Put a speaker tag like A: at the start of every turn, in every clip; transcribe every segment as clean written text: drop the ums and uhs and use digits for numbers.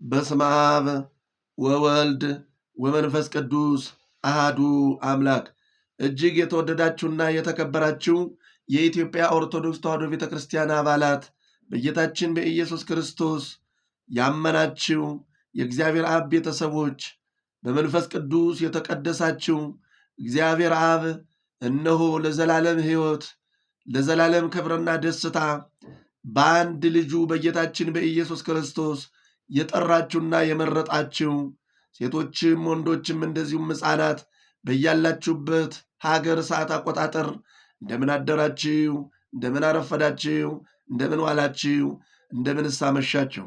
A: በስመ አብ ወወልድ ወመንፈስ ቅዱስ አሃዱ አምላክ። እጅግ የተወደዳችሁና የተከበራችሁ የኢትዮጵያ ኦርቶዶክስ ተዋሕዶ ቤተ ክርስቲያን አባላት፣ በጌታችን በኢየሱስ ክርስቶስ ያመናችሁ የእግዚአብሔር አብ ቤተሰቦች፣ በመንፈስ ቅዱስ የተቀደሳችሁ፣ እግዚአብሔር አብ እነሆ ለዘላለም ሕይወት፣ ለዘላለም ክብርና ደስታ በአንድ ልጁ በጌታችን በኢየሱስ ክርስቶስ የጠራችሁና የመረጣችሁ ሴቶችም ወንዶችም እንደዚሁም ሕፃናት፣ በያላችሁበት ሀገር ሰዓት አቆጣጠር እንደምን አደራችሁ? እንደምን አረፈዳችሁ? እንደምን ዋላችሁ? እንደምን አመሻችሁ?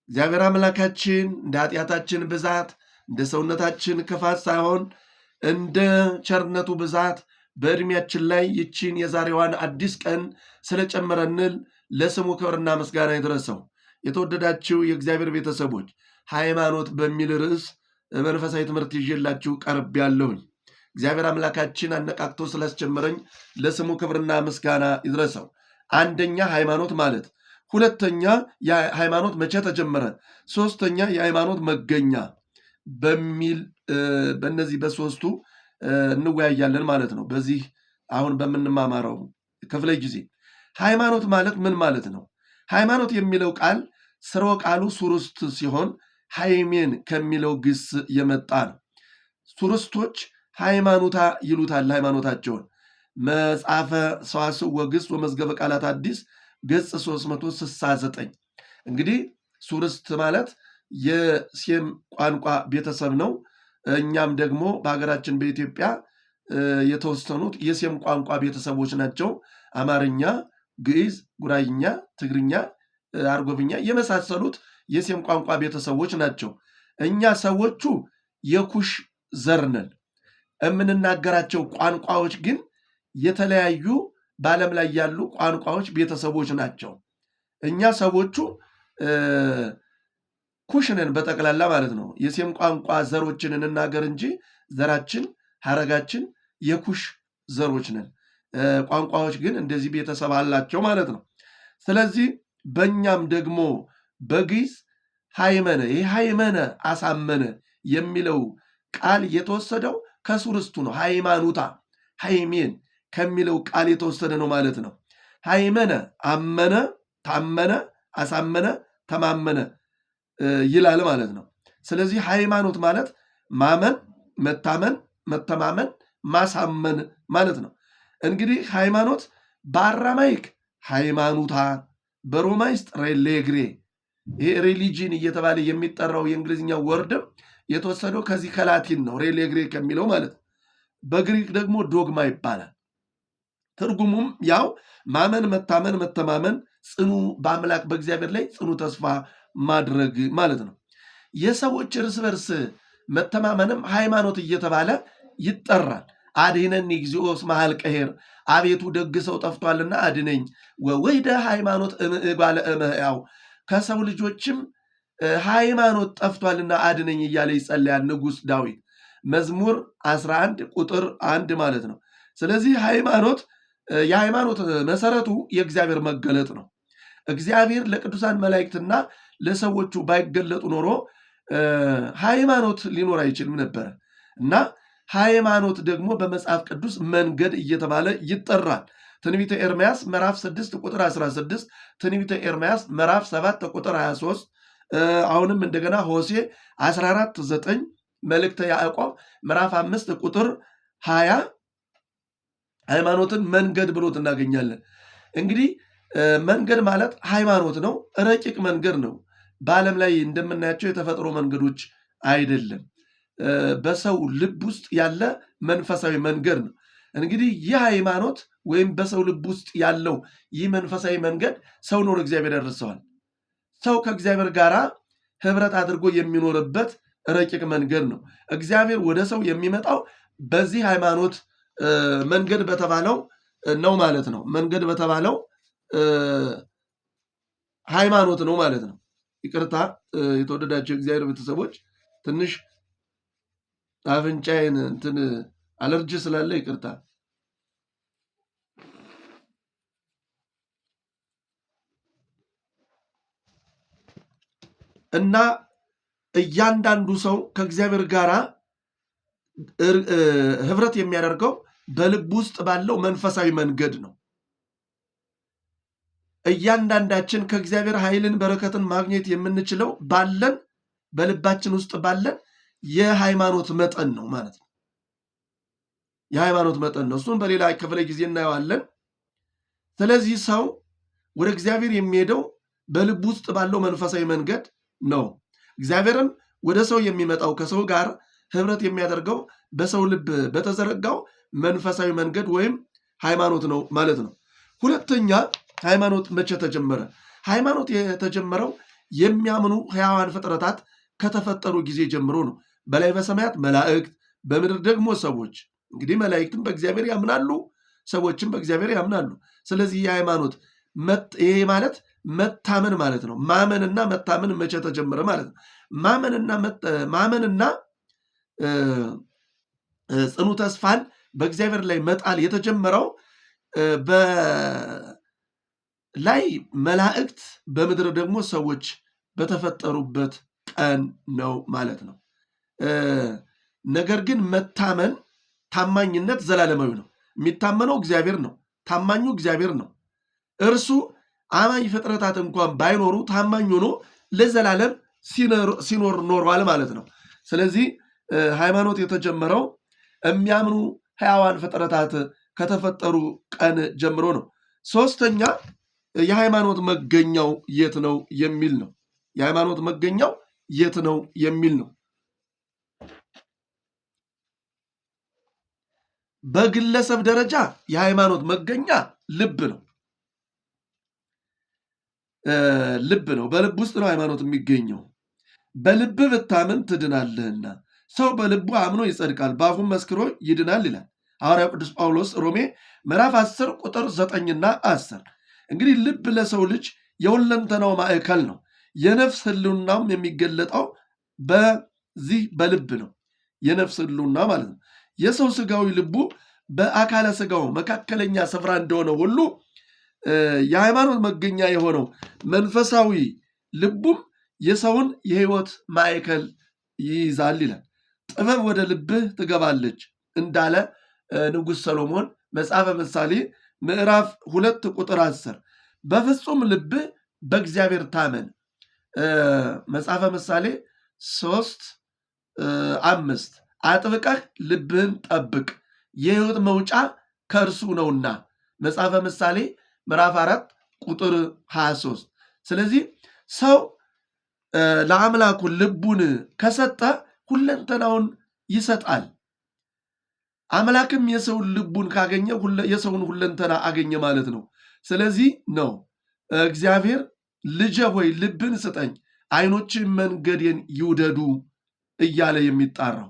A: እግዚአብሔር አምላካችን እንደ ኃጢአታችን ብዛት፣ እንደ ሰውነታችን ክፋት ሳይሆን እንደ ቸርነቱ ብዛት በዕድሜያችን ላይ ይቺን የዛሬዋን አዲስ ቀን ስለጨመረንል ለስሙ ክብርና ምስጋና ይድረሰው። የተወደዳችሁ የእግዚአብሔር ቤተሰቦች፣ ሃይማኖት በሚል ርዕስ መንፈሳዊ ትምህርት ይዤላችሁ ቀርቤያለሁኝ። እግዚአብሔር አምላካችን አነቃቅቶ ስላስጀመረኝ ለስሙ ክብርና ምስጋና ይድረሰው። አንደኛ ሃይማኖት ማለት፣ ሁለተኛ የሃይማኖት መቼ ተጀመረ፣ ሶስተኛ የሃይማኖት መገኛ በሚል በእነዚህ በሶስቱ እንወያያለን ማለት ነው። በዚህ አሁን በምንማማረው ክፍለ ጊዜ ሃይማኖት ማለት ምን ማለት ነው? ሃይማኖት የሚለው ቃል ስርወ ቃሉ ሱርስት ሲሆን ሃይሜን ከሚለው ግስ የመጣ ነው። ሱርስቶች ሃይማኖታ ይሉታል ሃይማኖታቸውን። መጽሐፈ ሰዋስው ወግስ ወመዝገበ ቃላት አዲስ ገጽ 369። እንግዲህ ሱርስት ማለት የሴም ቋንቋ ቤተሰብ ነው። እኛም ደግሞ በሀገራችን በኢትዮጵያ የተወሰኑት የሴም ቋንቋ ቤተሰቦች ናቸው። አማርኛ፣ ግዕዝ፣ ጉራይኛ፣ ትግርኛ፣ አርጎብኛ የመሳሰሉት የሴም ቋንቋ ቤተሰቦች ናቸው። እኛ ሰዎቹ የኩሽ ዘር ነን። የምንናገራቸው ቋንቋዎች ግን የተለያዩ በዓለም ላይ ያሉ ቋንቋዎች ቤተሰቦች ናቸው። እኛ ሰዎቹ ኩሽ ነን በጠቅላላ ማለት ነው። የሴም ቋንቋ ዘሮችን እንናገር እንጂ ዘራችን ሀረጋችን የኩሽ ዘሮች ነን። ቋንቋዎች ግን እንደዚህ ቤተሰብ አላቸው ማለት ነው። ስለዚህ በእኛም ደግሞ በግዕዝ ሃይመነ፣ ይህ ሃይመነ አሳመነ የሚለው ቃል የተወሰደው ከሱርስቱ ነው። ሃይማኖታ ሃይሜን ከሚለው ቃል የተወሰደ ነው ማለት ነው። ሃይመነ አመነ፣ ታመነ፣ አሳመነ፣ ተማመነ ይላል ማለት ነው። ስለዚህ ሃይማኖት ማለት ማመን፣ መታመን፣ መተማመን፣ ማሳመን ማለት ነው። እንግዲህ ሃይማኖት በአራማይክ ሃይማኖታ፣ በሮማይስጥ religare፣ ይሄ religion እየተባለ የሚጠራው የእንግሊዝኛ word ም የተወሰደው ከዚህ ከላቲን ነው፣ religare ከሚለው ማለት ነው። በግሪክ ደግሞ ዶግማ ይባላል። ትርጉሙም ያው ማመን፣ መታመን፣ መተማመን፣ ጽኑ በአምላክ በእግዚአብሔር ላይ ጽኑ ተስፋ ማድረግ ማለት ነው። የሰዎች እርስ በርስ መተማመንም ሃይማኖት እየተባለ ይጠራል። አድኅነኒ እግዚኦ እስመ ኀልቀ ኄር፣ አቤቱ ደግ ሰው ጠፍቷልና አድነኝ። ወውህደ ሃይማኖት እምእጓለ እመሕያው፣ ከሰው ልጆችም ሃይማኖት ጠፍቷልና አድነኝ እያለ ይጸልያል ንጉሥ ዳዊት፣ መዝሙር 11 ቁጥር 1 ማለት ነው። ስለዚህ ሃይማኖት፣ የሃይማኖት መሰረቱ የእግዚአብሔር መገለጥ ነው። እግዚአብሔር ለቅዱሳን መላእክትና ለሰዎቹ ባይገለጡ ኖሮ ሃይማኖት ሊኖር አይችልም ነበረ። እና ሃይማኖት ደግሞ በመጽሐፍ ቅዱስ መንገድ እየተባለ ይጠራል። ትንቢተ ኤርምያስ ምዕራፍ 6 ቁጥር 16፣ ትንቢተ ኤርምያስ ምዕራፍ 7 ቁጥር 23፣ አሁንም እንደገና ሆሴ 14 9፣ መልእክተ ያዕቆብ ምዕራፍ 5 ቁጥር 20 ሃይማኖትን መንገድ ብሎት እናገኛለን። እንግዲህ መንገድ ማለት ሃይማኖት ነው። ረቂቅ መንገድ ነው። በዓለም ላይ እንደምናያቸው የተፈጥሮ መንገዶች አይደለም። በሰው ልብ ውስጥ ያለ መንፈሳዊ መንገድ ነው። እንግዲህ ይህ ሃይማኖት ወይም በሰው ልብ ውስጥ ያለው ይህ መንፈሳዊ መንገድ ሰውን ወደ እግዚአብሔር ያደርሰዋል። ሰው ከእግዚአብሔር ጋር ህብረት አድርጎ የሚኖርበት ረቂቅ መንገድ ነው። እግዚአብሔር ወደ ሰው የሚመጣው በዚህ ሃይማኖት መንገድ በተባለው ነው ማለት ነው። መንገድ በተባለው ሃይማኖት ነው ማለት ነው። ይቅርታ የተወደዳቸው እግዚአብሔር ቤተሰቦች፣ ትንሽ አፍንጫዬን እንትን አለርጂ ስላለ ይቅርታ። እና እያንዳንዱ ሰው ከእግዚአብሔር ጋር ህብረት የሚያደርገው በልብ ውስጥ ባለው መንፈሳዊ መንገድ ነው። እያንዳንዳችን ከእግዚአብሔር ኃይልን በረከትን ማግኘት የምንችለው ባለን በልባችን ውስጥ ባለን የሃይማኖት መጠን ነው ማለት ነው። የሃይማኖት መጠን ነው። እሱን በሌላ ክፍለ ጊዜ እናየዋለን። ስለዚህ ሰው ወደ እግዚአብሔር የሚሄደው በልብ ውስጥ ባለው መንፈሳዊ መንገድ ነው። እግዚአብሔርም ወደ ሰው የሚመጣው ከሰው ጋር ህብረት የሚያደርገው በሰው ልብ በተዘረጋው መንፈሳዊ መንገድ ወይም ሃይማኖት ነው ማለት ነው። ሁለተኛ፣ ሃይማኖት መቼ ተጀመረ? ሃይማኖት የተጀመረው የሚያምኑ ሕያዋን ፍጥረታት ከተፈጠሩ ጊዜ ጀምሮ ነው። በላይ በሰማያት መላእክት፣ በምድር ደግሞ ሰዎች። እንግዲህ መላእክትም በእግዚአብሔር ያምናሉ፣ ሰዎችም በእግዚአብሔር ያምናሉ። ስለዚህ የሃይማኖት ይሄ ማለት መታመን ማለት ነው። ማመንና መታመን መቼ ተጀመረ ማለት ነው። ማመንና ጽኑ ተስፋን በእግዚአብሔር ላይ መጣል የተጀመረው በላይ መላእክት በምድር ደግሞ ሰዎች በተፈጠሩበት ቀን ነው ማለት ነው። ነገር ግን መታመን ታማኝነት ዘላለማዊ ነው። የሚታመነው እግዚአብሔር ነው። ታማኙ እግዚአብሔር ነው። እርሱ አማኝ ፍጥረታት እንኳን ባይኖሩ ታማኝ ሆኖ ለዘላለም ሲኖር ኖሯል ማለት ነው። ስለዚህ ሃይማኖት የተጀመረው የሚያምኑ ሕያዋን ፍጥረታት ከተፈጠሩ ቀን ጀምሮ ነው። ሶስተኛ፣ የሃይማኖት መገኛው የት ነው የሚል ነው። የሃይማኖት መገኛው የት ነው የሚል ነው። በግለሰብ ደረጃ የሃይማኖት መገኛ ልብ ነው። ልብ ነው። በልብ ውስጥ ነው ሃይማኖት የሚገኘው። በልብ ብታምን ትድናለህና፣ ሰው በልቡ አምኖ ይጸድቃል፣ በአፉም መስክሮ ይድናል ይላል ሐዋርያው ቅዱስ ጳውሎስ ሮሜ ምዕራፍ 10 ቁጥር 9ና 10። እንግዲህ ልብ ለሰው ልጅ የሁለንተናው ማዕከል ነው። የነፍስ ህልውናውም የሚገለጠው በዚህ በልብ ነው። የነፍስ ህልውና ማለት ነው። የሰው ስጋዊ ልቡ በአካለ ስጋው መካከለኛ ስፍራ እንደሆነ ሁሉ የሃይማኖት መገኛ የሆነው መንፈሳዊ ልቡም የሰውን የህይወት ማዕከል ይይዛል ይላል። ጥበብ ወደ ልብህ ትገባለች እንዳለ ንጉሥ ሰሎሞን መጽሐፈ ምሳሌ ምዕራፍ 2 ቁጥር 10። በፍጹም ልብህ በእግዚአብሔር ታመን፣ መጽሐፈ ምሳሌ 3:5። አጥብቀህ ልብህን ጠብቅ የህይወት መውጫ ከእርሱ ነውና፣ መጽሐፈ ምሳሌ ምዕራፍ 4 ቁጥር 23። ስለዚህ ሰው ለአምላኩ ልቡን ከሰጠ ሁለንተናውን ይሰጣል። አምላክም የሰውን ልቡን ካገኘ የሰውን ሁለንተና አገኘ ማለት ነው። ስለዚህ ነው እግዚአብሔር ልጄ ሆይ ልብን ስጠኝ፣ ዓይኖችህ መንገዴን ይውደዱ እያለ የሚጣራው፣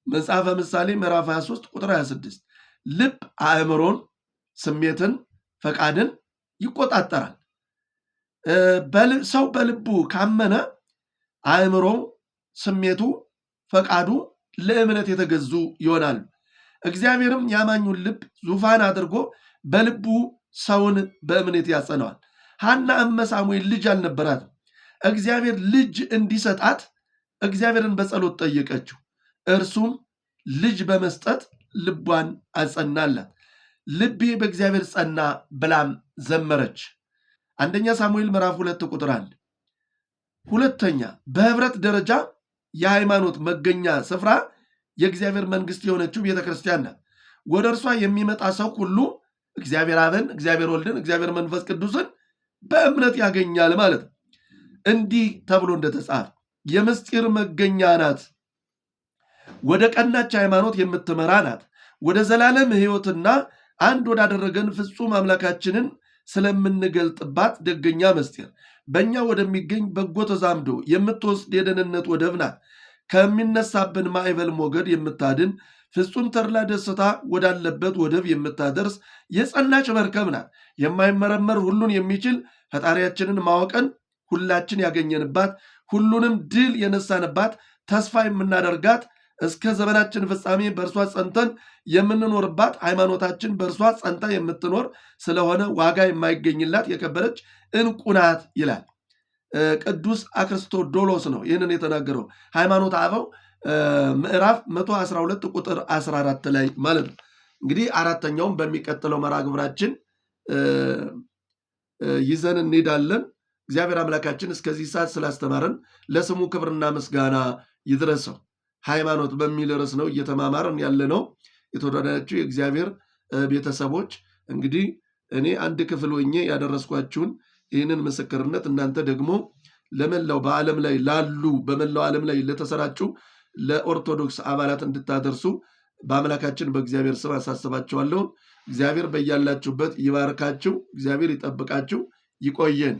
A: መጽሐፈ ምሳሌ ምዕራፍ 23 ቁጥር 26። ልብ አእምሮን፣ ስሜትን፣ ፈቃድን ይቆጣጠራል። ሰው በልቡ ካመነ አእምሮ፣ ስሜቱ፣ ፈቃዱ ለእምነት የተገዙ ይሆናሉ። እግዚአብሔርም ያማኙን ልብ ዙፋን አድርጎ በልቡ ሰውን በእምነት ያጸነዋል። ሐና እመ ሳሙኤል ልጅ አልነበራትም። እግዚአብሔር ልጅ እንዲሰጣት እግዚአብሔርን በጸሎት ጠየቀችው። እርሱም ልጅ በመስጠት ልቧን አጸናላት። ልቤ በእግዚአብሔር ጸና ብላም ዘመረች። አንደኛ ሳሙኤል ምዕራፍ 2 ቁጥር 1። ሁለተኛ፣ በህብረት ደረጃ የሃይማኖት መገኛ ስፍራ የእግዚአብሔር መንግስት የሆነችው ቤተክርስቲያን ናት። ወደ እርሷ የሚመጣ ሰው ሁሉ እግዚአብሔር አብን፣ እግዚአብሔር ወልድን፣ እግዚአብሔር መንፈስ ቅዱስን በእምነት ያገኛል ማለት ነው። እንዲህ ተብሎ እንደተጻፈ የምስጢር መገኛ ናት። ወደ ቀናች ሃይማኖት የምትመራ ናት። ወደ ዘላለም ሕይወትና አንድ ወዳደረገን ፍጹም አምላካችንን ስለምንገልጥባት ደገኛ ምስጢር በእኛ ወደሚገኝ በጎ ተዛምዶ የምትወስድ የደህንነት ወደብ ናት። ከሚነሳብን ማዕበል ሞገድ የምታድን፣ ፍጹም ተድላ ደስታ ወዳለበት ወደብ የምታደርስ የጸናች መርከብ ናት። የማይመረመር ሁሉን የሚችል ፈጣሪያችንን ማወቅን ሁላችን ያገኘንባት፣ ሁሉንም ድል የነሳንባት፣ ተስፋ የምናደርጋት፣ እስከ ዘመናችን ፍጻሜ በእርሷ ጸንተን የምንኖርባት፣ ሃይማኖታችን በእርሷ ጸንታ የምትኖር ስለሆነ ዋጋ የማይገኝላት የከበረች እንቁ ናት ይላል። ቅዱስ አክርስቶዶሎስ ነው ይህንን የተናገረው። ሃይማኖተ አበው ምዕራፍ 112 ቁጥር 14 ላይ ማለት ነው። እንግዲህ አራተኛውም በሚቀጥለው መርሃ ግብራችን ይዘን እንሄዳለን። እግዚአብሔር አምላካችን እስከዚህ ሰዓት ስላስተማረን ለስሙ ክብርና ምስጋና ይድረሰው። ሃይማኖት በሚል ርዕስ ነው እየተማማርን ያለ ነው። የተወደዳችሁ የእግዚአብሔር ቤተሰቦች፣ እንግዲህ እኔ አንድ ክፍል ሆኜ ያደረስኳችሁን ይህንን ምስክርነት እናንተ ደግሞ ለመላው በዓለም ላይ ላሉ፣ በመላው ዓለም ላይ ለተሰራጩ ለኦርቶዶክስ አባላት እንድታደርሱ በአምላካችን በእግዚአብሔር ስም አሳስባችኋለሁ። እግዚአብሔር በያላችሁበት ይባርካችሁ፣ እግዚአብሔር ይጠብቃችሁ፣ ይቆየን።